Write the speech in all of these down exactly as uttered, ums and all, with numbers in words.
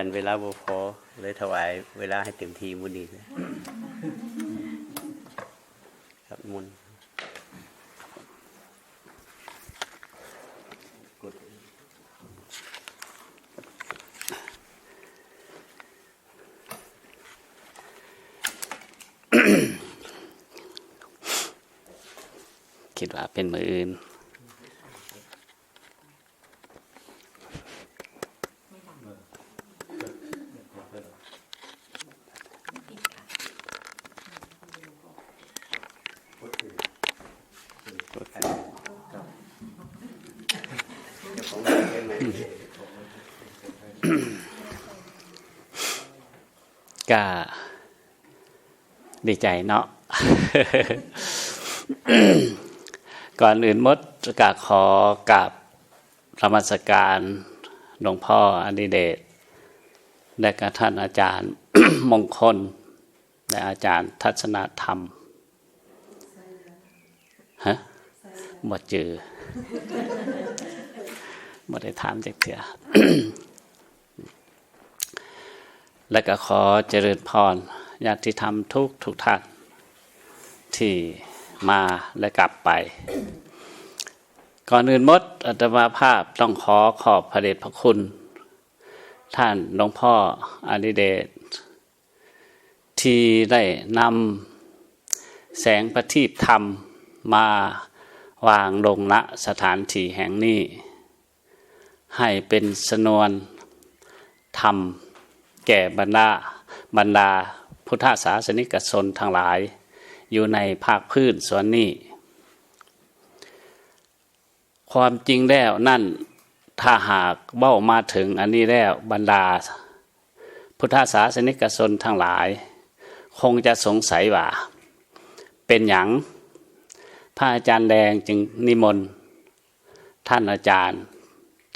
อันเวลาบ่พอ เลยถวายเวลาให้เต็มที่มื้อนี้เลย ครับ มนต์ คิดว่าเป็นมื้ออื่น ก็ดีใจเนาะ ก่อนอื่นหมดก็ขอกราบนมัสการหลวงพ่ออดิเดช และก็ท่านอาจารย์ มงคล และอาจารย์ทัศนธรรม ฮะ บ่จือ บ่ได้ถามจักเทื่อ และก็ขอเจริญพรญาติธรรมทุกทุกท่าน ที่มาและกลับไป ก่อนอื่นหมด อาตมาภาพต้องขอขอบพระเดชพระคุณ ท่านหลวงพ่ออดิเดช ที่ได้นำแสงประทีปธรรมมาวางลง ณ สถานที่แห่งนี้ ให้เป็นชนวนธรรมแก่บรรดา บรรดาพุทธศาสนิกชนทั้งหลาย อยู่ในภาคพื้นส่วนนี้ ความจริงแล้วนั่น ถ้าหากเว้ามาถึงอันนี้แล้ว บรรดาพุทธศาสนิกชนทั้งหลาย คงจะสงสัยว่า เป็นหยังพระอาจารย์แดงจึงนิมนต์ท่านอาจารย์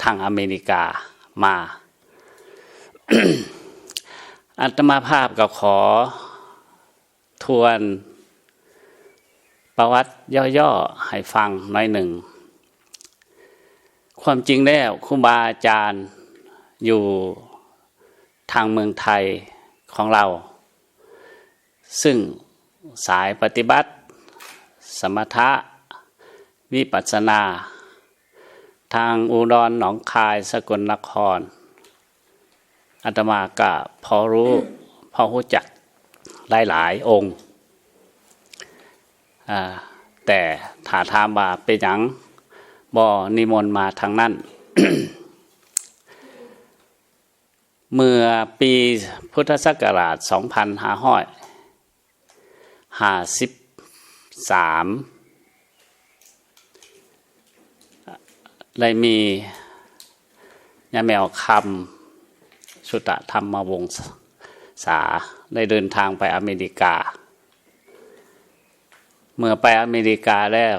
ทางอเมริกามา อาตมาภาพก็ขอ ทวนประวัติย่อๆ ให้ฟังหน่อยหนึ่ง ความจริงแล้วครูบาอาจารย์อยู่ทางเมืองไทยของเรา ซึ่งสายปฏิบัติ สมถะ วิปัสสนา ทางอุดร หนองคาย สกลนคร อาตมาก็พอรู้ พอรู้จักหลายๆ องค์ อ่า แต่ถ้าถามว่าเป็นหยังบ่นิมนต์มาทางนั้น เมื่อปีพุทธศักราช สองพันห้าร้อยห้าสิบสาม ได้มีญาแมวคำ สุตะธรรมวงศา ได้เดินทางไปอเมริกา เมื่อไปอเมริกาแล้ว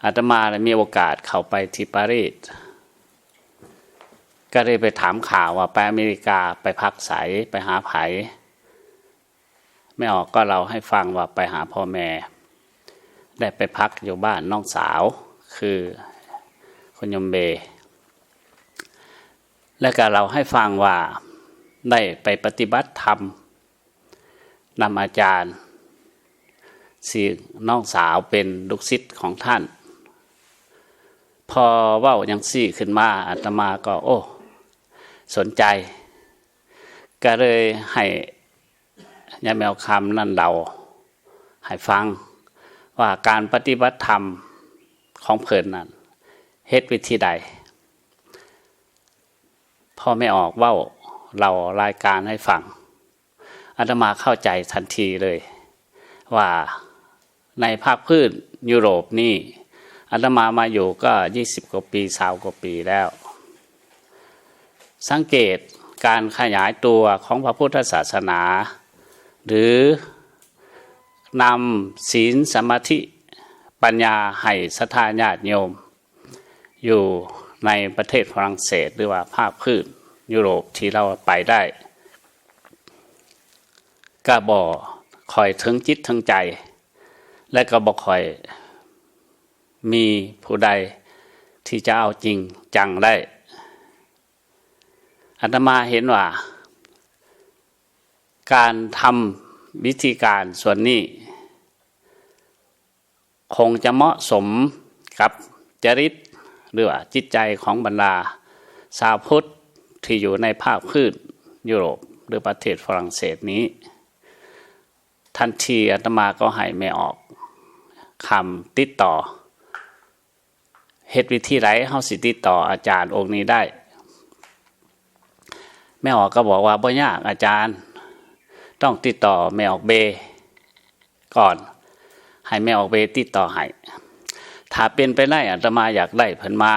อาตมาได้มีโอกาสเข้าไปที่ปารีส ก็เลยไปถามข่าวว่าไปอเมริกาไปพักไส ไปหาไผ แม่ออกก็เล่าให้ฟังว่าไปหาพ่อแม่ ได้ไปพักอยู่บ้านน้องสาว คือคุณโยมเบ และก็เล่าให้ฟังว่าได้ไปปฏิบัติธรรมนำอาจารย์ ซึ่งน้องสาวเป็นลูกศิษย์ของท่าน พอเว้าจั่งซี้ขึ้นมา อาตมาก็ โอ้ สนใจ ก็เลยให้ญาแมวคำนั่นเล่าให้ฟัง ว่าการปฏิบัติธรรมของเพิ่นนั้น เฮ็ดวิธีใด พอแม่ออกเว้าเล่ารายการให้ฟัง อาตมาเข้าใจทันทีเลย ว่าในภาคพื้นยุโรปนี่ อาตมามาอยู่ก็ยี่สิบกว่าปี ซาวกว่าปีแล้ว สังเกตการขยายตัวของพระพุทธศาสนา หรือนำศีลสมาธิปัญญาให้ศรัทธาญาติโยม อยู่ในประเทศฝรั่งเศส หรือว่าภาคพื้นยุโรปที่เราไปได้ ก็บ่ค่อยถึงจิตถึงใจ และก็บ่ค่อยมีผู้ใดที่จะเอาจริงจังได้ อาตมาเห็นว่า การทำวิธีการส่วนนี้ คงจะเหมาะสมกับจริตหรือว่าจิตใจของบรรดาชาวพุทธที่อยู่ในภาคพื้นยุโรปหรือประเทศฝรั่งเศสนี้ ทันทีอาตมาก็ให้แม่ออกคำติดต่อ เฮ็ดวิธีใดเฮาสิติดต่ออาจารย์องค์นี้ได้ แม่ออกก็บอกว่าบ่ยากอาจารย์ ต้องติดต่อแม่ออกเบก่อน ให้แม่ออกเบติดต่อให้ ถ้าเป็นไปได้อาตมาอยากได้เพิ่นมา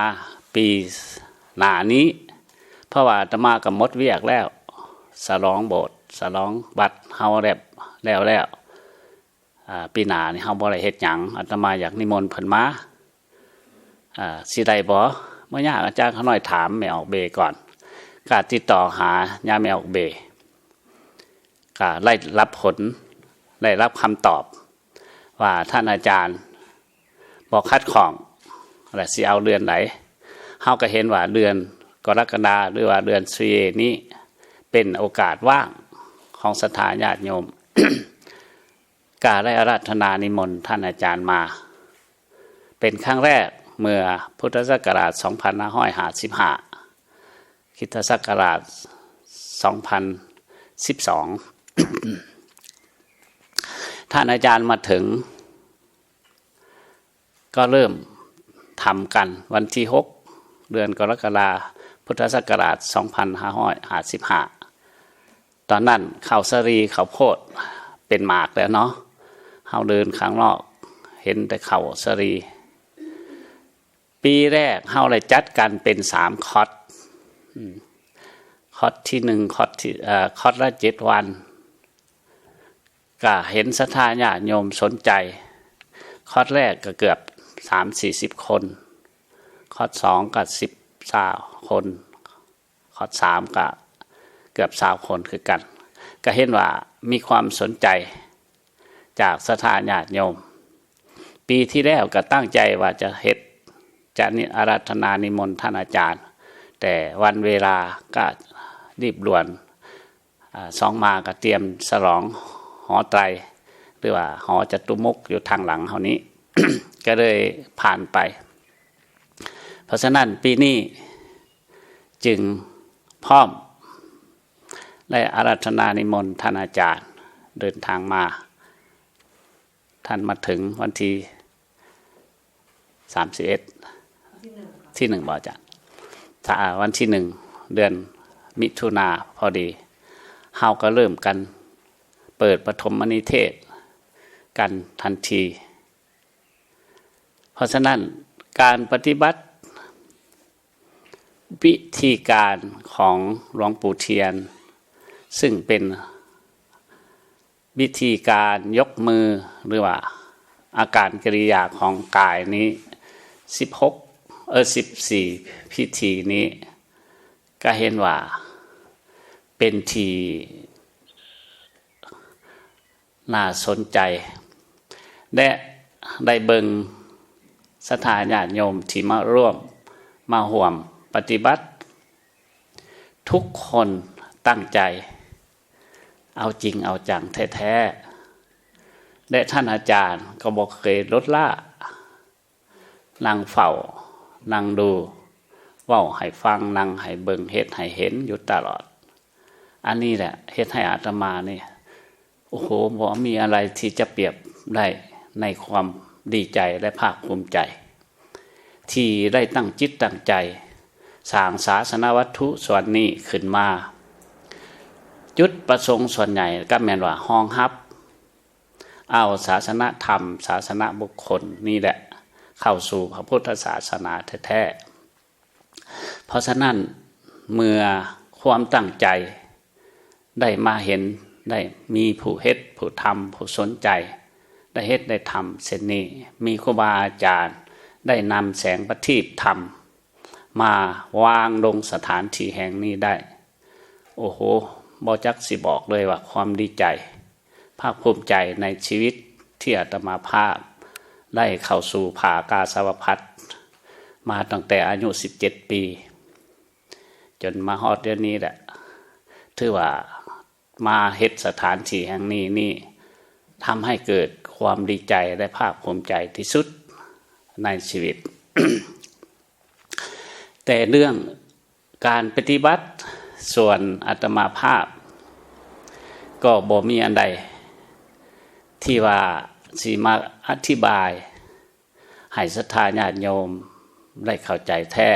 ปีหน้านี้ เพราะว่าอาตมาก็หมดเวียกแล้ว สลองโบสถ์สลองวัดเฮาแล้วแล้วแล้ว อ่า ปีหน้านี่เฮาบ่ได้เฮ็ดหยัง อาตมาอยากนิมนต์เพิ่นมา อ่า สิได้บ่ บ่ยาก อาจารย์ข้าน้อยถามแม่ออกเบก่อน ก็ติดต่อหาญาแม่ออกเบ ก็ได้รับผล ได้รับคำตอบ ว่าท่านอาจารย์บ่ขัดข้อง และสิเอาเดือนใด เฮาก็เห็นว่าเดือนกรกฎาหรือว่าเดือนซีเอนี้ เป็นโอกาสว่างของศรัทธาญาติโยม ก็ได้อาราธนานิมนต์ท่านอาจารย์มา เป็นครั้งแรกเมื่อพุทธศักราช สองพันห้าร้อยห้าสิบห้า คริสตศักราช สองพันสิบสอง ท่านอาจารย์มาถึง ก็เริ่มทำกันวันที่ หก เดือนกรกฎาคม พุทธศักราช สองพันห้าร้อยห้าสิบห้า ตอนนั้นข้าวสาลีข้าวโพดเป็นหมากแล้วเนาะ เฮาเดินข้างนอก เห็นแต่ข้าวสาลี ปีแรกเฮาได้จัดกันเป็นสามคอร์ส อืม คอร์สที่หนึ่ง คอร์สที่ เอ่อ คอร์สละเจ็ดวัน ก็เห็นศรัทธาญาติโยมสนใจ คอร์สแรกก็เกือบสามสี่สิบคน คอร์สสองก็สิบซาวคน คอร์สสามก็เกือบซาวคนคือกัน ก็เห็นว่ามีความสนใจจากศรัทธาญาติโยม ปีที่แล้วก็ตั้งใจว่าจะเฮ็ด จะนิอาราธนานิมนต์ท่านอาจารย์ แต่วันเวลาก็รีบด่วน อ่า สองมาก็เตรียมสลองหอไตร หรือว่าหอจตุมุขอยู่ทางหลังเฮานี้ ก็เลยผ่านไป เพราะฉะนั้นปีนี้จึงพร้อม ได้อาราธนานิมนต์ท่านอาจารย์เดินทางมา ท่านมาถึงวันที่ สามสิบเอ็ด ที่หนึ่งบ่อาจารย์ ถ้าวันที่หนึ่ง เดือนมิถุนาพอดี เฮาก็เริ่มกันเปิดปฐมนิเทศกันทันที เพราะฉะนั้นการปฏิบัติวิธีการของหลวงปู่เทียน ซึ่งเป็นวิธีการยกมือหรือว่าอาการกิริยาของกายนี้ สิบหก เออ สิบสี่ พิธีนี้ ก็เห็นว่าเป็นที่น่าสนใจ และได้เบิ่งศรัทธาญาติโยมที่มาร่วมมาร่วมปฏิบัติ ทุกคนตั้งใจ เอาจริงเอาจังแท้ๆ และท่านอาจารย์ก็บ่เคยลดละ นั่งเฝ้า นั่งดู เว้าให้ฟัง นั่งให้เบิ่ง เฮ็ดให้เห็นอยู่ตลอด อันนี้แหละเฮ็ดให้อาตมานี่ โอ้โห บ่มีอะไรที่จะเปรียบได้ในความดีใจและภาคภูมิใจ ที่ได้ตั้งจิตตั้งใจ สร้างศาสนวัตถุส่วนนี้ขึ้นมา จุดประสงค์ส่วนใหญ่ก็แม่นว่ารองรับ เอาศาสนธรรม ศาสนบุคคลนี่แหละ เข้าสู่พระพุทธศาสนาแท้ๆ เพราะฉะนั้นเมื่อความตั้งใจได้มาเห็น ได้มีผู้เฮ็ด ผู้ทำ ผู้สนใจ ได้เฮ็ดได้ทำเช่นนี้ มีครูบาอาจารย์ได้นำแสงประทีปธรรม มาวางลงสถานที่แห่งนี้ได้ โอ้โห บ่จักสิบอกเลยว่าความดีใจ ภาคภูมิใจในชีวิตที่อาตมาภาพได้เข้าสู่ผ่ากาสาวพัสตร์มาตั้งแต่อายุ สิบเจ็ด ปี จนมาฮอดเดี๋ยวนี้แหละ ถือว่ามาเฮ็ดสถานที่แห่งนี้นี่ทำให้เกิดความดีใจและภาคภูมิใจที่สุดในชีวิต แต่เรื่องการปฏิบัติส่วนอาตมาภาพ ก็บ่มีอันใด ที่ว่าสิมาอธิบายให้ศรัทธาญาติโยมได้เข้าใจแท้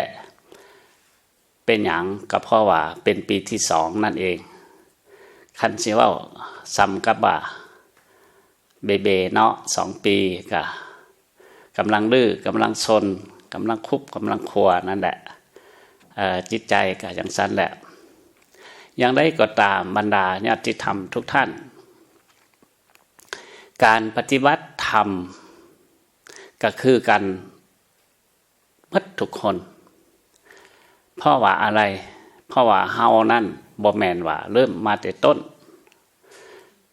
เป็นหยัง ก็เพราะว่าเป็นปีที่สองนั่นเอง คันสิเว้าซ้ำกับว่า เบเบเนาะ สองปีก็กำลังดื้อกำลังซนกำลังคุบกำลังขัวนั่นแหละ เอ่อ จิตใจก็จั่งซั้นแหละ อย่างใดก็ตามบรรดาญาติธรรมทุกท่าน การปฏิบัติธรรมก็คือกันหมดทุกคน เพราะว่าอะไร เพราะว่าเฮานั่นบ่แม่นว่าเริ่มมาแต่ต้น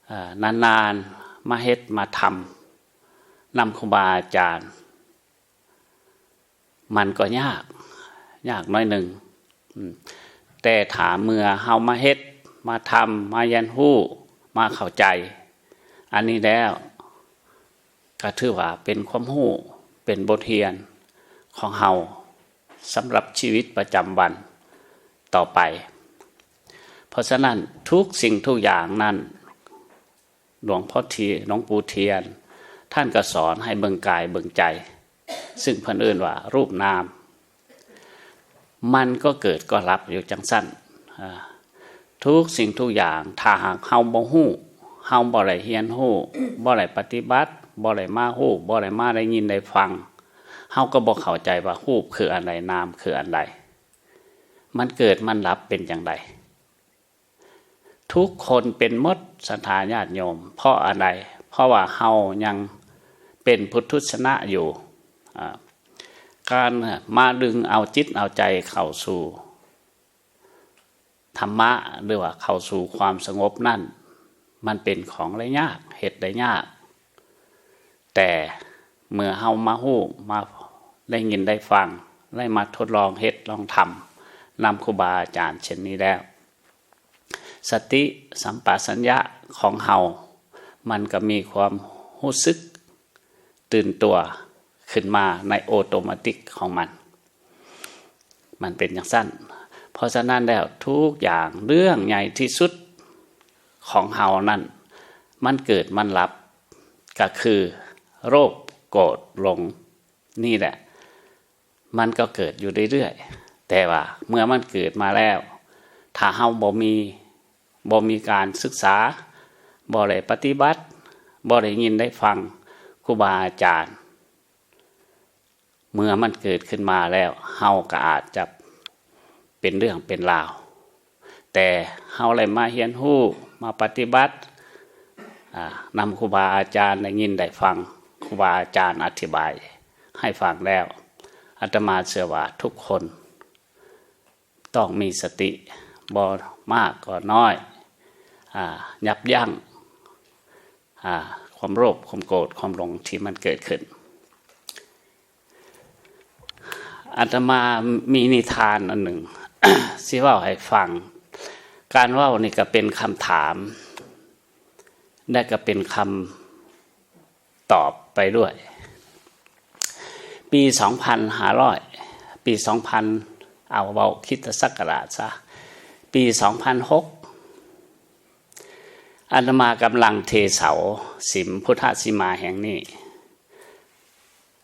เอ่อ นานๆ มาเฮ็ดมาทำนำครูบาอาจารย์ มันก็ยาก ยากน้อยหนึ่ง อืม แต่ถ้าเมื่อเฮามาเฮ็ด มาทำ มาเรียนรู้ มาเข้าใจ อันนี้แล้ว ก็ถือว่าเป็นความรู้ เป็นบทเรียนของเฮาสำหรับชีวิตประจำวันต่อไป เพราะฉะนั้นทุกสิ่งทุกอย่างนั้น หลวงพ่อเทียน หลวงปู่เทียน ท่านก็สอนให้เบิ่งกายเบิ่งใจ ซึ่งเพิ่นเอิ้นว่ารูปนาม มันก็เกิดก็ดับอยู่จั่งซั้น อ่า ทุกสิ่งทุกอย่าง ถ้าหากเฮาบ่ฮู้ เฮาบ่ได้เรียนรู้ บ่ได้ปฏิบัติ บ่ได้มาฮู้ บ่ได้มาได้ยินได้ฟัง เฮาก็บ่เข้าใจว่ารูปคืออันใด นามคืออันใด มันเกิดมันดับเป็นจั่งใด ทุกคนเป็นหมด ศรัทธาญาติโยม เพราะอะไร เพราะว่าเฮายังเป็นปุถุชนอยู่ อ่า การมาดึงเอาจิตเอาใจเข้าสู่ธรรมะ หรือว่าเข้าสู่ความสงบนั่น มันเป็นของได้ยาก เฮ็ดได้ยาก แต่เมื่อเฮามาฮู้ มาได้ยินได้ฟัง ได้มาทดลองเฮ็ดลองทำนำครูบาอาจารย์เช่นนี้แล้ว สติสัมปชัญญะของเฮา มันก็มีความรู้สึกตื่นตัวขึ้นมาในอัตโนมัติของมัน มันเป็นจั่งซั้น เพราะฉะนั้นแล้วทุกอย่างเรื่องใหญ่ที่สุดของเฮานั่น มันเกิดมันดับ ก็คือโลภโกรธหลงนี่แหละ มันก็เกิดอยู่เรื่อยๆ แต่ว่าเมื่อมันเกิดมาแล้ว ถ้าเฮาบ่มี บ่มีการศึกษา บ่ได้ปฏิบัติ บ่ได้ยินได้ฟังครูบาอาจารย์ เมื่อมันเกิดขึ้นมาแล้ว เฮาก็อาจจะเป็นเรื่องเป็นราว แต่เฮาได้มาเรียนรู้ มาปฏิบัติ อ่า นำครูบาอาจารย์ได้ยินได้ฟัง ครูบาอาจารย์อธิบายให้ฟังแล้ว อาตมาเชื่อว่าทุกคนต้องมีสติ บ่มากก็น้อย อ่า ยับยั้ง อ่า ความโลภ ความโกรธ ความหลงที่มันเกิดขึ้น อาตมามีนิทานอันหนึ่ง สิเว้าให้ฟัง การเว้านี่ก็เป็นคำถาม และก็เป็นคำตอบไปด้วย ปีสองพันห้าร้อย ปีสองพัน เอาเว้าคริสตศักราชซะ ปีสองพันหก อาตมากำลังเทเสาสิมพุทธสีมาแห่งนี้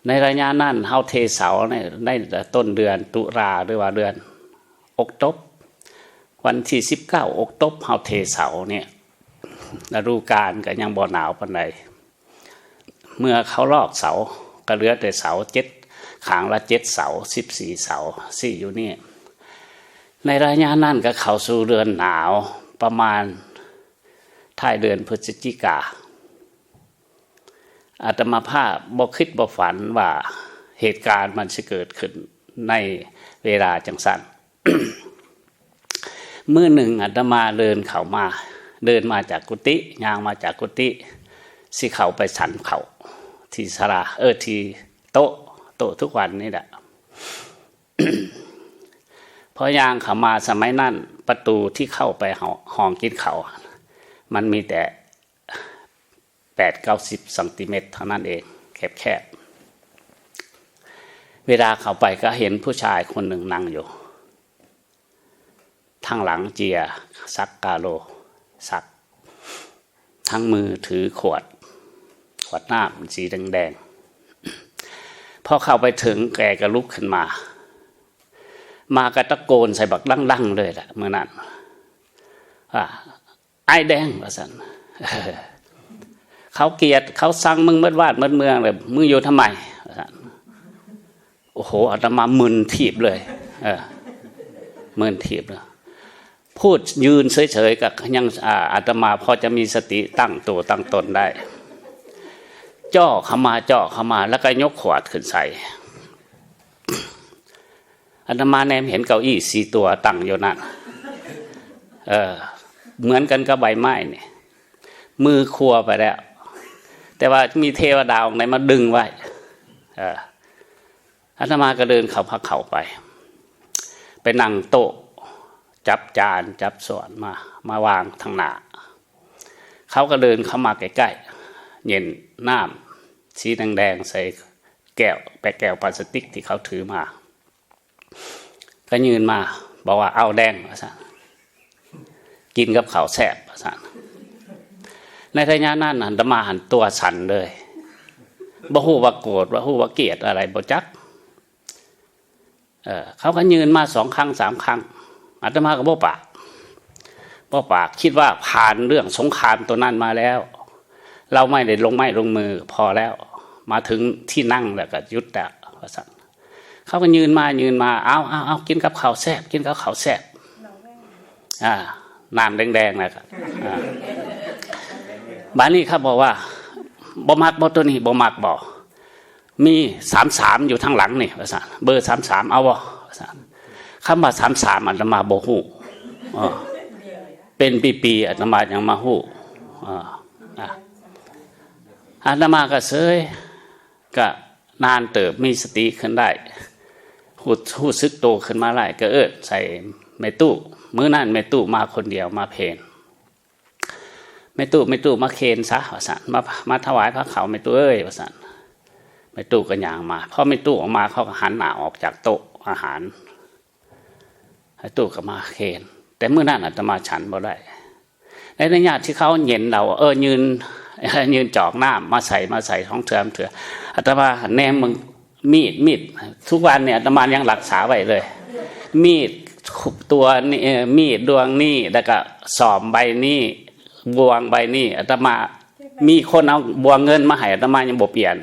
ในระยะนั้นเฮาเทเสาเนี่ย ได้แต่ต้นเดือนตุลาหรือว่าเดือนออกโตบ วันที่สิบเก้าออกโตบเฮาเทเสาเนี่ย ฤดูกาลก็ยังบ่หนาวปานใด เมื่อเขาลอกเสาก็เหลือแต่เสาเจ็ด ข้างละเจ็ดเสา สิบสี่เสา สี่อยู่นี่ ในระยะนั้นก็เข้าสู่เดือนหนาว ประมาณท้ายเดือนพฤศจิกา อาตมาภาพบ่คิดบ่ฝันว่าเหตุการณ์มันสิเกิดขึ้นในเวลาจั่งซั้น มื้อหนึ่งอาตมาเดินเข้ามา เดินมาจากกุฏิ ย่างมาจากกุฏิ สิเข้าไปฉันข้าวที่ศาลา เออ ที่โต๊ะ โต๊ะทุกวันนี่แหละ พอย่างเข้ามาสมัยนั้น ประตูที่เข้าไปห้องกินข้าว มันมีแต่แปดเก้าสิบเซนติเมตรเท่านั้นเอง แคบๆ เวลาเข้าไปก็เห็นผู้ชายคนหนึ่งนั่งอยู่ ทางหลังเจียสักกาโล สัก ทั้งมือถือขวด ขวดน้ำสีแดงๆ พอเข้าไปถึงแกก็ลุกขึ้นมา มากระตะโกนใส่บักดังๆเลยแหละเมื่อนั้น อ่า ไอ้แดง ว่าซั่น เขาเกลียดเขาซังมึงเมิดวาดเมิดเมืองเลย มึงอยู่ทำไม ว่าซั่น โอ้โห อาตมามึนถีบเลย เออ มึนถีบเลย พูดยืนเฉยๆ กับยัง อ่า อาตมาพอจะมีสติตั้งตัวตั้งตนได้ จ่อเข้ามา จ่อเข้ามา แล้วก็ยกขวดขึ้นใส่ อาตมาแนมเห็นเก้าอี้สี่ตัวตั้งอยู่นั่น เออ เหมือนกันกับใบไม้เนี่ย มือครัวไปแล้ว แต่ว่ามีเทวดาองค์ไหนมาดึงไว้ เออ อาตมาก็เดินเข้าพระเขาไป ไปนั่งโต๊ะ จับจาน จับช้อนมา มาวางทางหน้า เขาก็เดินเข้ามาใกล้ๆ เย็นน้ำสีแดงๆ ใส่แก้ว แปะแก้วพลาสติกที่เขาถือมา ก็ยื่นมา บอกว่า "เอาแดง" ว่าซั่น "กินกับข้าวแซ่บ" ว่าซั่น ในระยะนั้นอาตมาหันตัวสั่นเลย บ่ฮู้ว่าโกรธ บ่ฮู้ว่าเกลียดอะไร บ่จัก เออ เขาก็ยื่นมาสองครั้งสามครั้ง อาตมาก็บ่ปาก บ่ปาก คิดว่าผ่านเรื่องสงครามตัวนั้นมาแล้ว เราไม่ได้ลงไม้ลงมือ พอแล้ว มาถึงที่นั่งแล้วก็หยุดแล้ว ว่าซั่น เขาก็ยื่นมา ยื่นมา "เอา เอา เอา กินกับข้าวแซ่บ กินกับข้าวแซ่บ" อ่า น้ำแดงๆ นะ อ่า บาดนี้เขาบอกว่า "บ่มักบ่ตัวนี้ บ่มักบ่ มีสามสามอยู่ทางหลังนี่" ว่าซั่น "เบอร์สามสาม เอาบ่" ว่าซั่น คำว่าสามสาม อาตมาบ่ฮู้ อ่า เป็นปีๆ อาตมายังมาฮู้ อ่า อ่า อาตมาก็เฉย ก็นานเติบ มีสติขึ้นได้ ฮู้ ฮู้สึกโตขึ้นมาได้ ก็เอิ้นใส่แม่ตู้ มื้อนั้นแม่ตู้มาคนเดียว มาเพล "แม่ตู้ แม่ตู้ มาเพลซะ" ว่าซั่น "มา มาถวายพระเขา แม่ตู้เอ้ย" ว่าซั่น แม่ตู้ก็ย่างมา พอแม่ตู้ออกมา เขาก็หันหน้าออกจากโต๊ะอาหาร แม่ตู้ก็มาเพล แต่มื้อนั้นอาตมาฉันบ่ได้ ในระยะที่เขาเหย็นเรา เออ ยื่น ยื่นจอกน้ำมาใส่ มาใส่สองเทื่อ สามเทื่อ อาตมาแนมมึง มีด มีด ทุกวันเนี่ยอาตมายังรักษาไว้เลย มีดตัวนี้ เอ่อ มีดดวงนี้ แล้วก็ส้อมใบนี้ บ่วงใบนี้ อาตมา มีคนเอาบ่วงเงินมาให้ อาตมายังบ่เปลี่ยน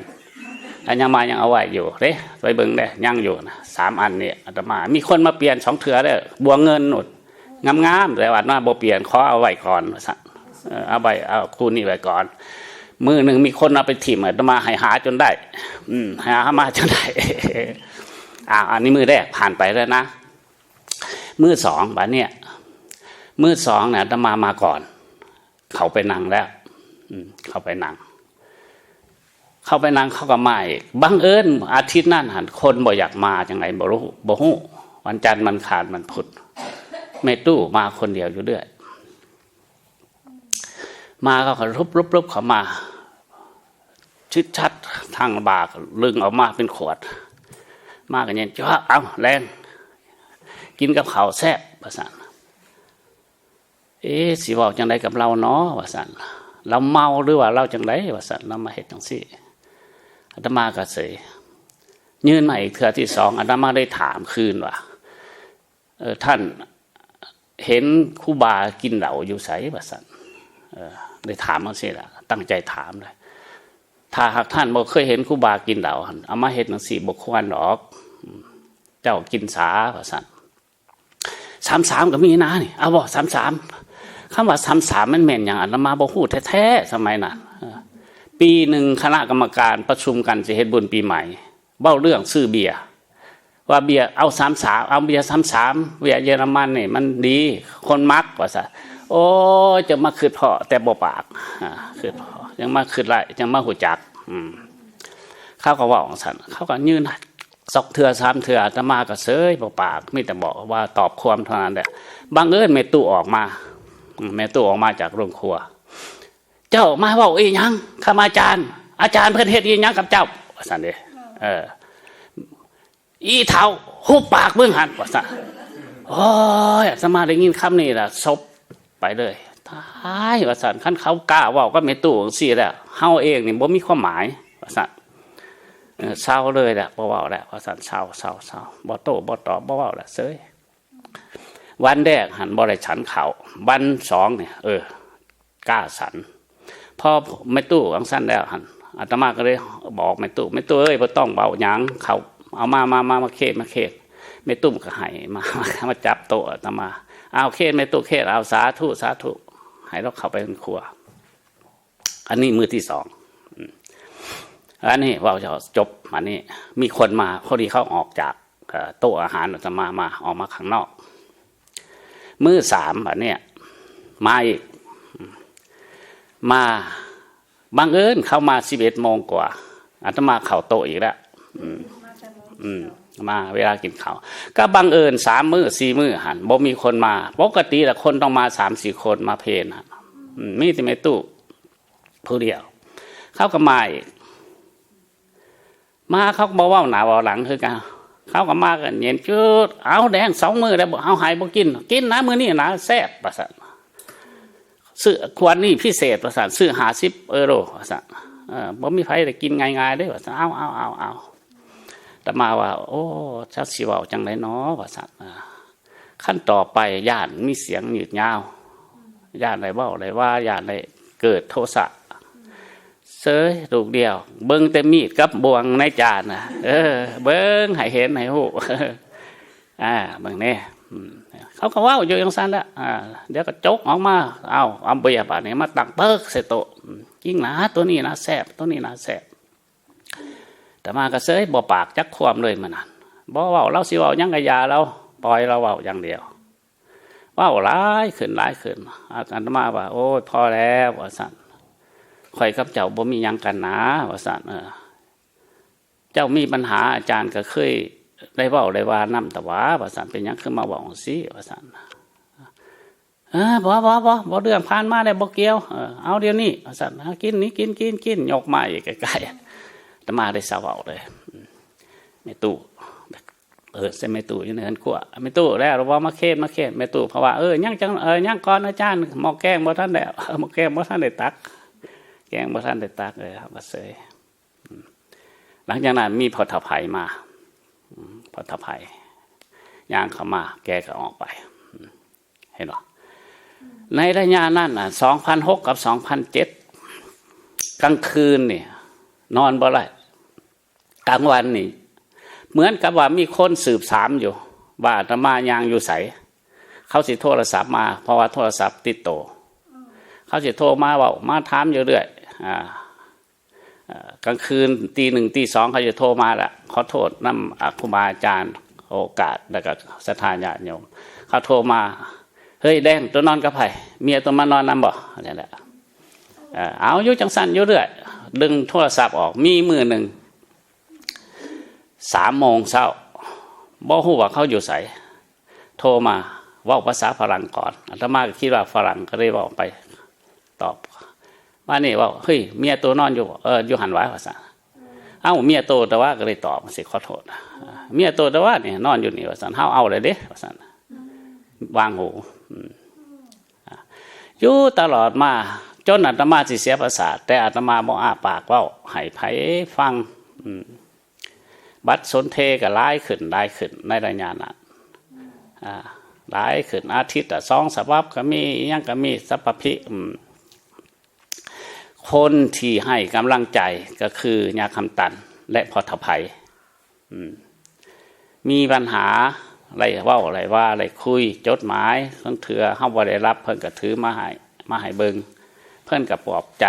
อาตมายังเอาไว้อยู่เด้ ไปเบิ่งเด้ ยังอยู่นะ สามอันเนี่ย อาตมา มีคนมาเปลี่ยนสองเทื่อเด้อ บ่วงเงินนู่น งามๆ แต่ว่าอาตมาบ่เปลี่ยน ขอเอาไว้ก่อน ว่าซั่น เออ เอาไว้ เอาคู่นี้ไว้ก่อน มื้อหนึ่งมีคนเอาไปถิ่ม อาตมาให้หาจนได้ อืม หามาจนได้ อ่า อันนี้มื้อแรกผ่านไปแล้วนะ มื้อสอง บาดเนี่ย มื้อสองเนี่ย อาตมามาก่อน เขาไปนั่งแล้ว อืม เขาไปนั่ง เขาไปนั่ง เขาก็มาอีก บังเอิญอาทิตย์นั้นหั่น คนบ่อยากมาจังได๋บ่รู้ บ่ฮู้ วันจันทร์ วันอังคาร วันพุธ แม่ตู้มาคนเดียวอยู่เรื่อย มาเขาก็รุบๆๆ เข้ามา ชึดชัด ทางบ่าก็ลึงออกมาเป็นขวด มาก็เย็น "จ้า เอา แลง กินกับข้าวแซ่บ" ว่าซั่น "เอ๊ะ สิเว้าจังไดกับเราน้อ" ว่าซั่น "เราเมาหรือว่าเราจังได" ว่าซั่น "เรามาเฮ็ดจังซี่" อาตมาก็เฉย ยื่นมาอีกเทื่อที่สอง อาตมาได้ถามคืนว่า เออ "ท่านเห็นครูบากินเหล้าอยู่ไส" ว่าซั่น เออ ได้ถามจังซี่ล่ะ ตั้งใจถามเลย "ถ้าหากท่านบ่เคยเห็นครูบากินเหล้าหั่น เอามาเฮ็ดจังซี่บ่ควรดอก เจ้ากินสา" ว่าซั่น "สามสาม ก็มีนะนี่ เอาบ่ สามสาม" คำว่า สามสาม มันแม่นหยัง อาตมาบ่ฮู้แท้ๆ สมัยนั้น เออ ปีหนึ่งคณะกรรมการประชุมกันสิเฮ็ดบุญปีใหม่ เว้าเรื่องซื้อเบียร์ ว่าเบียร์ "เอา สามสาม เอาเบียร์ สามสาม เบียร์เยอรมันนี่มันดี คนมัก" ว่าซั่น โอ้ย จั่งมาคิดพ้อ แต่บ่ปาก อ่า คิดพ้อ จั่งมาคิดได้ จั่งมาฮู้จัก อืม เขาก็เว้าจั่งซั่น เขาก็ยื่น สองเทื่อสามเทื่อ อาตมาก็เสยบ่ปาก มีแต่บอกว่าตอบความเท่านั้นแหละ บังเอิญแม่ตู้ออกมา อืม แม่ตู้ออกมาจากโรงครัว "เจ้ามาเว้าอีหยังกับอาจารย์ อาจารย์เพิ่นเฮ็ดอีหยังกับเจ้า" ว่าซั่นเด้ เออ "อีเฒ่า หุบปากมึงหั่น" ว่าซั่น โอ้ย อาตมาได้ยินคำนี้ล่ะ สบไปเลย "ตาย" ว่าซั่น "คันเขากล้าเว้ากับแม่ตู้จั่งซี้แล้ว เฮาเองนี่บ่มีความหมาย" ว่าซั่น เออ เซาเลยแหละ บ่เว้าแล้ว ว่าซั่น เซา เซา เซา บ่โต้ บ่ตอบ บ่เว้าแล้ว เสย วันแรกหั่นบ่ได้ฉันข้าว วันสองเนี่ย เออ กล้าฉัน พอแม่ตู้จั่งซั่นแล้วหั่น อาตมาก็เลยบอกแม่ตู้ "แม่ตู้เอ้ย บ่ต้องเว้าหยัง ข้าวเอามา มา มา มาเขต มาเขต" แม่ตู้ก็ให้มา มาจับโต๊ะอาตมา "เอาเขต แม่ตู้เขต เอา สาธุ สาธุ" ให้ลาวเข้าไปในครัว อันนี้มื้อที่สอง อืม อันนี้เว้าจบ อันนี้มีคนมา พอดีเขาออกจาก เอ่อ โต๊ะอาหารอาตมา มา ออกมาข้างนอก มื้อสาม อันเนี้ย มาอีก อืม มา บังเอิญเขามาสิบเอ็ดโมงกว่า อาตมาเข้าโต๊ะอีกแล้ว อืม อืม มาเวลากินข้าว ก็บังเอิญสามมื้อสี่มื้อหั่น บ่มีคนมา ปกติละคนต้องมาสามสี่คนมาเพลหั่น อืม มีแต่แม่ตู้ผู้เดียว เขาก็มาอีก มาเขาก็บ่เว้าหน้าเว้าหลังคือกัน เขาก็มากันเย็นจืด "เอาแดงสองมื้อแล้วบ่ เอาให้บ่กิน กินนะมื้อนี้นะ แซ่บ" ว่าซั่น "ซื้อขวดนี้พิเศษ" ว่าซั่น "ซื้อห้าสิบเอโร" ว่าซั่น "เออ บ่มีไผได้กินง่ายๆเด้" ว่าซั่น "เอา เอา เอา เอา" อาตมาว่า "โอ้ จักสิเว้าจั่งใดน้อ" ว่าซั่น เออ คันต่อไปย้านมีเสียงยืดยาว ย้านได้เว้าได้ว่า ย้านได้เกิดโทสะ เสยลูกเดียว เบิ่งแต่มีดกับบ่วงในจานน่ะ เออ เบิ่งให้เห็นให้ฮู้ อ่า เบิ่งแน่ อืม เขาก็เว้าอยู่จั่งซั่นแหละ อ่า เดี๋ยวก็จกออกมา เอา เอาเบียร์บาดนี้มาตั้งเปิ๊กใส่โต๊ะ อืม "จริงนะ ตัวนี้นะแซ่บ ตัวนี้นะแซ่บ" อาตมาก็เสยบ่ปากจักความเลยมื้อนั้น บ่เว้า ลาวสิเว้าหยังก็อย่าลาว ปล่อยลาวเว้าอย่างเดียว เว้าหลายขึ้นหลายขึ้น อาตมาว่า "โอ้ย พอแล้ว" ว่าซั่น "ข้อยกับเจ้าบ่มีหยังกันนะ" ว่าซั่น เออ "เจ้ามีปัญหา อาจารย์ก็เคยได้เว้าได้ว่านำตะหวา" ว่าซั่น "เป็นหยังคือมาเว้าจั่งซี้" ว่าซั่น "เออ บ่ บ่ บ่ บ่ เรื่องผ่านมาแล้วบ่เกี่ยว เออ เอาเดี๋ยวนี้" ว่าซั่น "หากินนี่ กิน กิน กิน" ยกมาอีกใกล้ๆ อาตมาได้เซาเว้าเลย อืม แม่ตู้ เออ ใส่แม่ตู้อยู่ในเฮือนครัว "แม่ตู้ แล้วบ่ มาเขต มาเขต" แม่ตู้เพราะว่า "เออ ยังจั่ง เออ ยังก่อนอาจารย์ หม้อแกงบ่ทันแล้ว หม้อแกงบ่ทันได้ตัก แกงบ่ทันได้ตัก" เออ เอามาเสย อืม หลังจากนั้นมีพ่อเฒ่าไผมา อืม พ่อเฒ่าไผย่างเข้ามา แกก็ออกไป อืม เห็นบ่ ในระยะนั้นน่ะ สองพันหกกับสองพันเจ็ด กลางคืนนี่ นอนบ่ได้ กลางวันนี่ เหมือนกับว่ามีคนสืบถามอยู่ ว่าอาตมาย่างอยู่ไส เขาสิโทรศัพท์มา เพราะว่าโทรศัพท์ติดโต เขาสิโทรมาเว้า มาถามอยู่เรื่อย อ่า เอ่อ กลางคืนตีหนึ่งตีสองเขาจะโทรมาละ ขอโทษนำ อ่า ครูบาอาจารย์ โอกาส แล้วก็ศรัทธาญาติโยม เขาโทรมา "เฮ้ย แดง ตัวนอนกับไผ เมียตัวนมานอนนำบ่" นี่แหละ เอ่อ เอาอยู่จั่งซั่นอยู่เรื่อย ดึงโทรศัพท์ออก มีมื้อหนึ่ง สามโมงเช้า บ่ฮู้ว่าเขาอยู่ไส โทรมา เว้าภาษาฝรั่งก่อน อาตมาก็คิดว่าฝรั่ง ก็เลยเว้าไป ตอบ มานี่เว้า "เฮ้ย เมียตัวนอนอยู่บ่" "เออ อยู่หั่นหวา" ว่าซั่น "เอ้า เมียโตแต่ว่า" ก็เลยตอบสิ "ขอโทษ เมียโตแต่ว่านี่นอนอยู่นี่" ว่าซั่น "เฮาเอาเลยเด้" ว่าซั่น วางหู อืม อ่ะ อยู่ตลอดมา จนอาตมาสิเสียประสาท แต่อาตมาบ่อ้าปากเว้าให้ไผฟัง อืม บัตรสนเทก็หลายขึ้น หลายขึ้นในระยะนั้น อ่า หลายขึ้น อาทิตย์ละสองฉบับก็มี อิหยังก็มี สัพพะพิ อืม คนที่ให้กำลังใจก็คือย่าคำตัน และพ่อเฒ่าไผ อืม มีปัญหา ได้เว้า ได้ว่า ได้คุย จดหมาย ลางเทื่อเฮาบ่ได้รับ เพิ่นก็ถือมาให้ มาให้เบิ่ง เพิ่นก็ปลอบใจ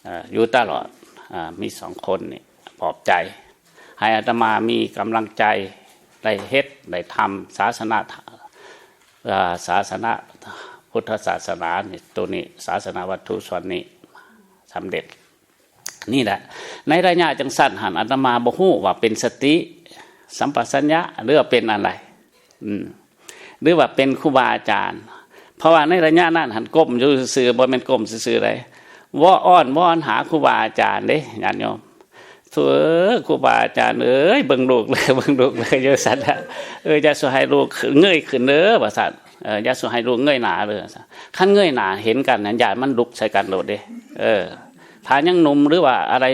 เอ่อ อยู่ตลอด อ่า มีสองคนนี่ปลอบใจ ให้อาตมามีกำลังใจ ได้เฮ็ด ได้ทำศาสนา อ่า ศาสนา พุทธศาสนานี่ ตัวนี้ ศาสนาวัตถุส่วนนี้สำเร็จ นี่แหละ ในระยะจังซั่นหั่น อาตมาบ่ฮู้ว่าเป็นสติสัมปชัญญะ หรือว่าเป็นอะไร อืม หรือว่าเป็นครูบาอาจารย์ เพราะว่าในระยะนั้นหั่นก้มอยู่ซื่อๆ บ่แม่นก้มซื่อๆ ใด ว่าอ้อนวอนหาครูบาอาจารย์เด้ ญาติโยม "โธ่ ครูบาอาจารย์เอ้ย เบิ่งลูกเลย เบิ่งลูกเลย" จังซั่นละ "เออ อย่าสู่ให้ลูกเงยขึ้นเด้อ" ว่าซั่น "เออ อย่าสู่ให้ลูกเงยหน้าเด้อ" ว่าซั่น คันเงยหน้าเห็นกันน่ะ ย้านมันลุกใส่กันโลดเด้ เออ ถ้ายังหนุ่มหรือว่าอะไร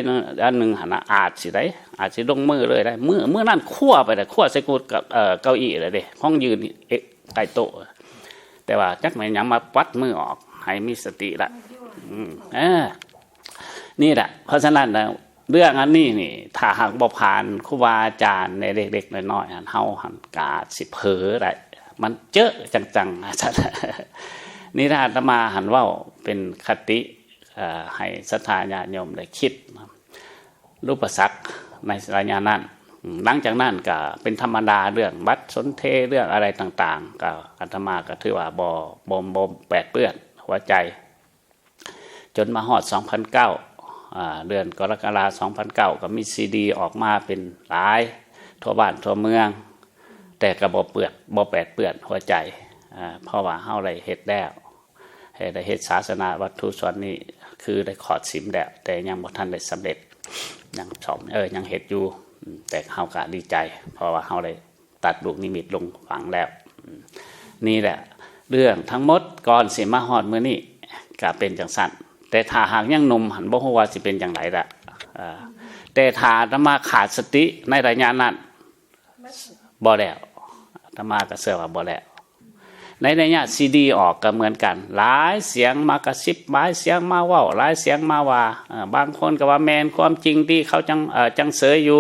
อันหนึ่งหั่นน่ะ อาจสิได้ อาจสิลงมือเลยได้ มื้อ มื้อนั้นคว่ำไปเลย คว่ำใส่กูดกับ เอ่อ เก้าอี้เลยเด้ ของยืน เอ๊ะ ใกล้โต๊ะ แต่ว่าจักแม่นหยังมาปัดมือออก ให้มีสติละ อืม เออ นี่แหละ เพราะฉะนั้นนะ เรื่องอันนี้นี่ ถ้าหากบ่ผ่านครูบาอาจารย์ในเล็กๆ น้อยๆ หั่น เฮาหั่นกาสิเผลอได้ มันเจอจังๆ อาจารย์ นี่ถ้าอาตมาหั่นเว้าเป็นคติ เอ่อ ให้ศรัทธาญาติโยมได้คิดนะ อุปสรรคในระยะนั้น อืม หลังจากนั้นก็เป็นธรรมดา เรื่องบัตรสนเท เรื่องอะไรต่างๆ ก็อาตมาก็ถือว่าบ่ บ่ บ่แปดเปื้อนหัวใจ จนมาฮอด สองพันเก้า อ่า เดือนกรกฎาคม สองพันเก้า ก็มีซีดีออกมาเป็นหลาย ทั่วบ้านทั่วเมือง แต่ก็บ่เปื้อน บ่แปดเปื้อนหัวใจ อ่า เพราะว่าเฮาได้เฮ็ดแล้ว ให้ได้เฮ็ดศาสนาวัตถุส่วนนี้ คือได้ขอดศีลแล้ว แต่ยังบ่ทันได้สำเร็จ ยังสอบ เออ ยังเฮ็ดอยู่ อืม แต่เฮาก็ดีใจ เพราะว่าเฮาได้ตัดลูกนิมิตลงฝังแล้ว อืม นี่แหละ เรื่องทั้งหมดก่อนสิมาฮอดมื้อนี้ก็เป็นจังซั่น แต่ถ้าหากยังหนุ่มหั่น บ่ฮู้ว่าสิเป็นจังไดละ อ่า แต่ถ้าอาตมาขาดสติในระยะนั้น บ่แล้ว อาตมาก็เชื่อว่าบ่แล้ว ในระยะซีดีออกก็เหมือนกัน หลายเสียงมากระซิบ หลายเสียงมาเว้า หลายเสียงมาว่า เอ่อ บางคนก็ว่าแม่นความจริงที่เขาจัง เอ่อ จังเสยอยู่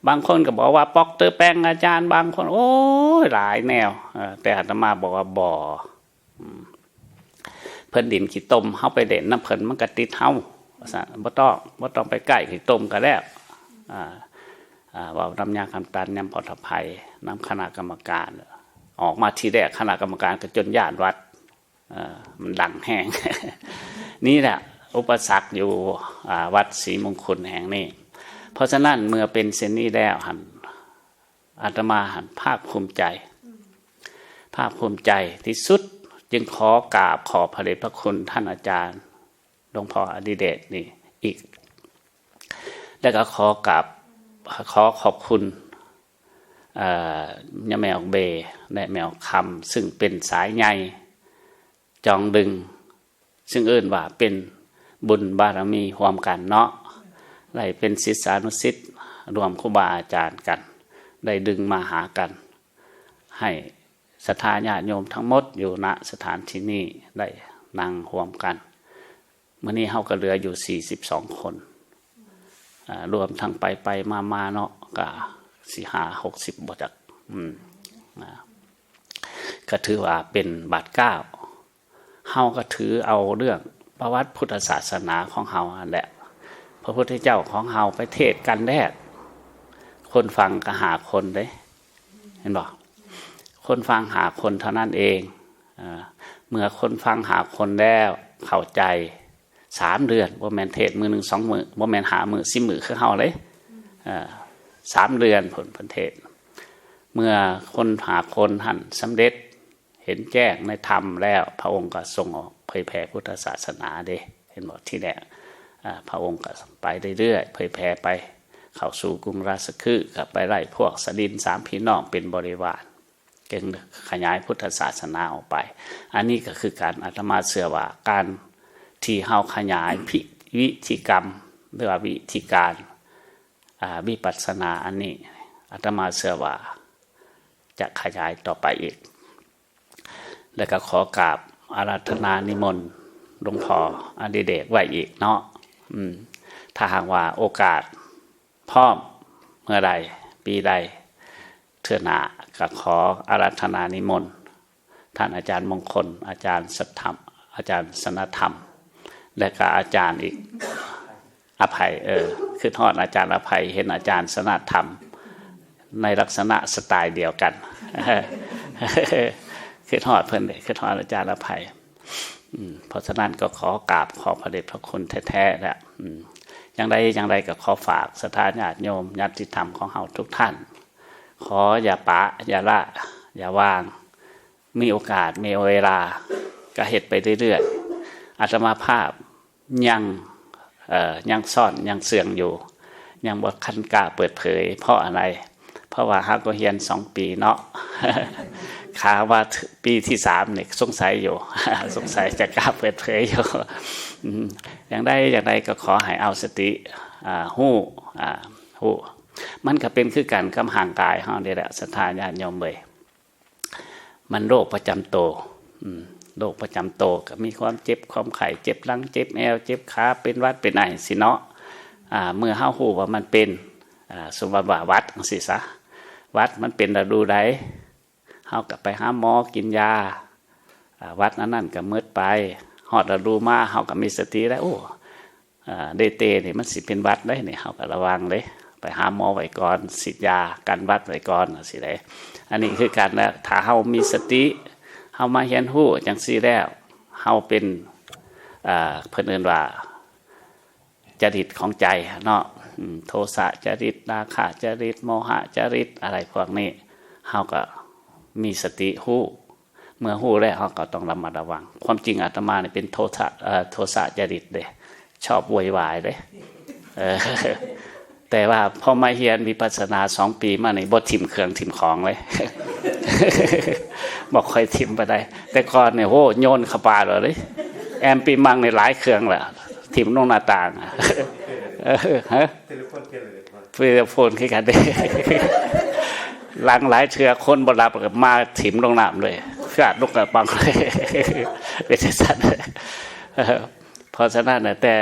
บางคนก็บอกว่าป๊อกเตอร์แปลงอาจารย์ บางคน โอ้ย หลายแนว เอ่อ แต่อาตมาบอกว่าบ่ อืม เพิ่นดินขี้ตม เฮาไปเล่นนำเพิ่นมันก็ติดเฮา ว่าซั่น บ่ต้อง บ่ต้องไปใกล้ขี้ตมก็แล้ว อ่า อ่า เว้านำย่าคำตัน นำพ่อเฒ่าไพ นำคณะกรรมการ ออกมาทีแรกคณะกรรมการก็จนย้านวัด เอ่อ มันดังแฮง นี่แหละอุปสรรคอยู่ อ่า วัดศรีมงคลแห่งนี้ เพราะฉะนั้นเมื่อเป็นเช่นนี้แล้วหั่น อาตมาหั่นภาคภูมิใจ ภาคภูมิใจที่สุด จึงขอกราบขอบพระเดชพระคุณท่านอาจารย์หลวงพ่ออดิเดชนี่อีก แล้วก็ขอกราบ ขอขอบคุณ เอ่อ ย่าแม่ออกเบ และแม่ออกคำ ซึ่งเป็นสายใยจองดึง ซึ่งเอิ้นว่าเป็นบุญบารมีร่วมกันเนาะ ได้เป็นศิษยานุศิษย์ร่วมครูบาอาจารย์กัน ได้ดึงมาหากัน ให้ศรัทธาญาติโยมทั้งหมดอยู่ ณ สถานที่นี้ได้นั่งร่วมกัน มื้อนี้เฮาก็เหลืออยู่สี่สิบสองคน อ่า รวมทั้งไปไปมามาเนาะ ก็สิห้าหกสิบบ่จัก อืม นะ ก็ถือว่าเป็นบาทเก้า เฮาก็ถือเอาเรื่องประวัติพุทธศาสนาของเฮานั่นแหละ พระพุทธเจ้าของเฮาไปเทศน์กันแรก คนฟังก็ห้าคนเด้ เห็นบ่ คนฟังห้าคนเท่านั้นเอง อ่า เมื่อคนฟังห้าคนแล้วเข้าใจ สามเดือน บ่แม่นเทศน์มื้อหนึ่งสองมื้อ บ่แม่นห้ามื้อสิบมื้อคือเฮาเด้ อ่า สามเดือนพุ้นเพิ่นเทศน์ เมื่อคนห้าคนหั่นสำเร็จ เห็นแจ้งในธรรมแล้ว พระองค์ก็ทรงออกเผยแผ่พุทธศาสนาเด้ เห็นบ่ ทีแรก อ่า พระองค์ก็ไปเรื่อยๆ เผยแผ่ไป เข้าสู่กรุงราชคฤห์ ก็ไปได้พวกสดินสามพี่น้องเป็นบริวาร จึงขยายพุทธศาสนาออกไป อันนี้ก็คือการ อาตมาเชื่อว่าการที่เฮาขยายพิ วิธีกรรม หรือว่าวิธีการ อ่า วิปัสสนาอันนี้ อาตมาเชื่อว่าจะขยายต่อไปอีก แล้วก็ขอกราบอาราธนานิมนต์หลวงพ่ออดิเดกไว้อีกเนาะ อืม ถ้าหากว่าโอกาสพร้อมเมื่อใด ปีใด เทื่อหน้าก็ขออาราธนานิมนต์ ท่านอาจารย์มงคล อาจารย์สัทธรรม อาจารย์สนธรรม และก็อาจารย์อีก อภัย เออ คิดฮอดอาจารย์อภัย เห็นอาจารย์สนธรรม ในลักษณะสไตล์เดียวกัน คิดฮอดเพิ่นเด้ คิดฮอดอาจารย์อภัย อืม เพราะฉะนั้นก็ขอกราบขอบพระเดชพระคุณแท้ๆ แหละ อืม อย่างใดอย่างใดก็ขอฝากศรัทธาญาติโยมญาติธรรมของเฮาทุกท่าน ขออย่าปะอย่าละอย่าวาง มีโอกาสมีเวลาก็เฮ็ดไปเรื่อยๆ อาตมาภาพยังเอ่อยังซ่อนยังเสื่องอยู่ ยังบ่คันกล้าเปิดเผย เพราะอะไร เพราะว่าหากก็เฮียนสองปีเนาะ ขาว่าปีที่สามเนี่ยสงสัยอยู่ สงสัยจะกล้าเปิดเผยอยู่ อืม อย่างใดอย่างใดก็ขอให้เอาสติ อ่า ฮู้ อ่า ฮู้ มันก็เป็นคือกันกับร่างกายเฮานี่แหละ ศรัทธาญาติโยมเอ้ย มันโรคประจำตัว อืม โรคประจำตัวก็มีความเจ็บความไข้ เจ็บหลัง เจ็บแอว เจ็บขา เป็นหวัด เป็นไอสิเนาะ อ่า เมื่อเฮาฮู้ว่ามันเป็น อ่า สมมติว่าหวัดจังซี่ซะ หวัดมันเป็นฤดูใด เฮาก็ไปหาหมอกินยา อ่า หวัดอันนั้นก็หมดไป ฮอดฤดูมา เฮาก็มีสติแล้ว โอ้ อ่า เดเตนี่มันสิเป็นหวัดเด้นี่ เฮาก็ระวังเด้ ไปหาหมอไว้ก่อน ฉีดยากันหวัดไว้ก่อน จังซี้เด้ อันนี้คือกันแล้ว ถ้าเฮามีสติ เฮามาเรียนรู้จังซี้แล้ว เฮาเป็น อ่า เพิ่นเอิ้นว่า จริตของใจเนาะ อืม โทสะจริต ราคะจริต โมหะจริต อะไรพวกนี้ เฮาก็มีสติฮู้ เมื่อฮู้แล้วเฮาก็ต้องระมัดระวัง ความจริงอาตมานี่เป็นโทสะ เอ่อ โทสะจริตเด้ ชอบโวยวายเด้ เออ แต่ว่าพอมาเรียนวิปัสสนาสองปีมานี่ บ่ถิ่มเครื่องถิ่มของเลย บ่ค่อยถิ่มปานใด แต่ก่อนเนี่ย โห โยนเข้าป่าเลย แอมปีมังนี่หลายเครื่องแหละ ถิ่มลงหน้าต่าง เออ ฮะ เทเลโฟนเทเลโฟน เทเลโฟนคือกันเด้ หลังหลายเทื่อคนบ่หลับก็มาถิ่มลงน้ำเลย ฟาดลงกระป๋องเลย เป็นจังซั่น เออ เพราะฉะนั้นน่ะ แต่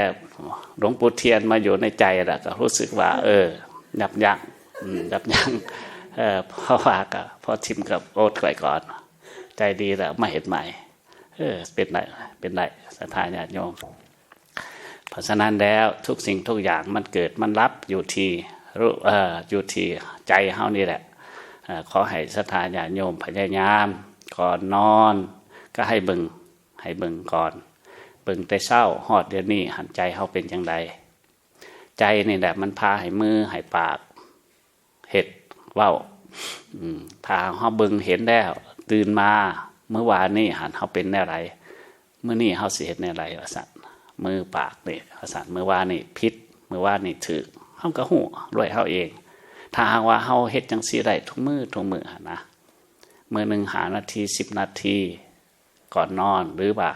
หลวงปู่เทียนมาอยู่ในใจแล้วก็รู้สึกว่า เออ ยับยั้ง อืม ยับยั้ง เออ เพราะว่าก็ พอถิ่มก็อดไว้ก่อน ใจดีแล้วมาเฮ็ดใหม่ เออ เป็นได้ เป็นได้ ศรัทธาญาติโยม เพราะฉะนั้นแล้วทุกสิ่งทุกอย่างมันเกิดมันดับอยู่ที่รู้ เอ่อ อยู่ที่ใจเฮานี่แหละ เอ่อ ขอให้ศรัทธาญาติโยมพยายาม ก่อนนอนก็ให้เบิ่ง ให้เบิ่งก่อน เบิ่งแต่เช้าฮอดเดี๋ยวนี้ หันใจเฮาเป็นจั่งใด ใจนี่แหละมันพาให้มือให้ปาก เฮ็ด เว้า อืม ถ้าเฮาเบิ่งเห็นแล้ว ตื่นมา มื้อวานนี้หันเฮาเป็นแนวใด มื้อนี้เฮาสิเฮ็ดแนวใด ว่าซั่น มือปากนี่ ว่าซั่น มื้อวานนี้ผิด มื้อวานนี้ถูก เฮาก็ฮู้ด้วยเฮาเอง ถ้าหากว่าเฮาเฮ็ดจั่งซี้ได้ทุกมื้อ ทุกมื้อหั้นนะ มื้อหนึ่งห้านาที สิบนาที ก่อนนอน หรือว่า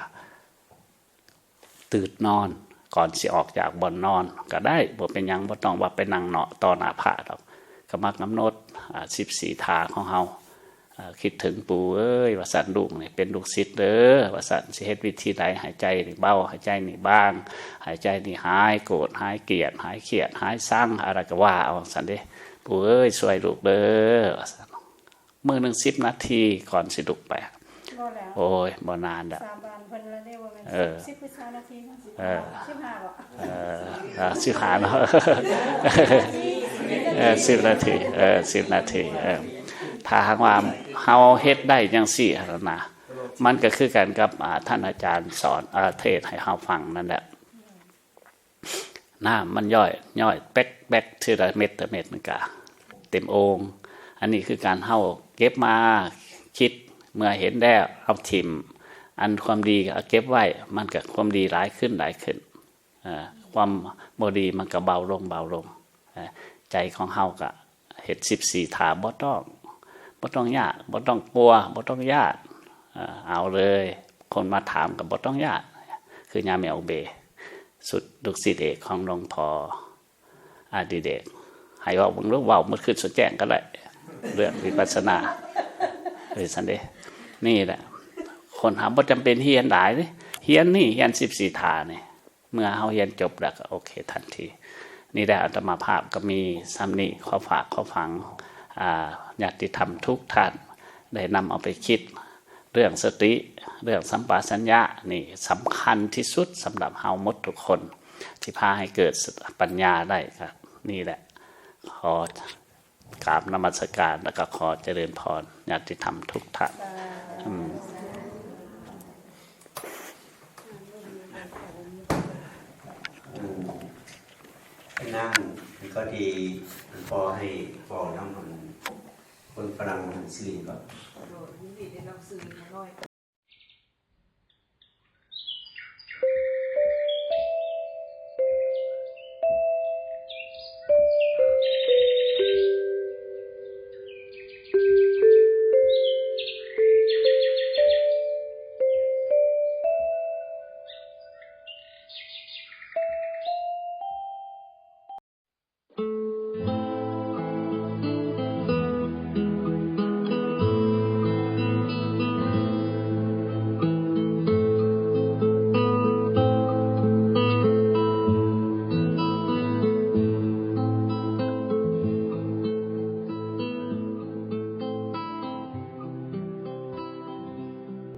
ตื่นนอน ก่อนสิออกจากบ่อนนอนก็ได้ บ่เป็นหยัง บ่ต้องว่าไปนั่งเนาะต่อหน้าพระดอก ก็มากำหนด อ่า สิบสี่ท่าของเฮา อ่า คิดถึงปู่เอ้ย ว่าซั่น ลูกนี่เป็นลูกศิษย์เด้อ ว่าซั่น สิเฮ็ดวิธีใดให้ใจนี่เบา ให้ใจนี่บาง ให้ใจนี่หายโกรธ หายเกลียด หายเครียด หายซัง อะไรก็ว่าเอา ว่าซั่นเด้ ปู่เอ้ย ช่วยลูกเด้อ ว่าซั่น มื้อหนึ่งสิบนาทีก่อนสิลุกไป บ่แล้ว โอ้ย บ่นานดอก สาบานเพิ่นแล้วเด้ ว่าแม่น เออ สิบ สิบหรือซาวนาที เออ สิบห้าบ่ เออ เออ สิบห้าเนาะ เออ สิบนาที เออ สิบนาที เออ ถ้าหากว่าเฮาเฮ็ดได้จั่งซี้หั้นนะ มันก็คือกันกับ อ่า ท่านอาจารย์สอน อ่า เทศน์ให้เฮาฟังนั่นแหละ น้ำมันย่อย ย่อยแป๊กแป๊กทีละเม็ดละเม็ดมันก็เต็มโอ่ง อันนี้คือการเฮาเก็บมาคิด เมื่อเห็นแล้วเอาถิ่ม อันความดีเอาเก็บไว้ มันก็ความดีหลายขึ้นหลายขึ้น เอ่อ ความบ่ดีมันก็เบาลงเบาลง เอ่อ ใจของเฮาก็ เฮ็ดสิบสี่ท่า บ่ต้อง บ่ต้องยาก บ่ต้องกลัว บ่ต้องย้าน เอ่อ เอาเลย คนมาถามก็บ่ต้องย้าน คือยาแมวเบ สุดลูกศิษย์เอกของหลวงพ่ออดิเรก ให้เว้าเบิ่งลูก เว้ามื้อคืนสุดแจ้งก็ได้ เรื่องวิปัสสนา เป็นซั่นเด้ นี่แหละ คนหาบ่จำเป็นเฮียนหลายเด้ เฮียนนี่ เฮียนสิบสี่ท่านี่ เมื่อเฮาเฮียนจบแล้วก็โอเคทันที นี่แหละอาตมาภาพก็มีส่ำนี้ ขอฝากขอฝัง อ่า ญาติธรรมทุกท่าน ได้นำเอาไปคิด เรื่องสติ เรื่องสัมปชัญญะ นี่สำคัญที่สุดสำหรับเฮาหมดทุกคน ที่พาให้เกิดปัญญาได้ครับ นี่แหละ ขอ กราบนมัสการ แล้วก็ขอเจริญพรญาติธรรมทุกท่าน อืม อืม ก็ดี มันพอให้พอน้ำมัน คนฝรั่งมันซื้อก็ โดยยินดีได้รับซื้อมาหน่อย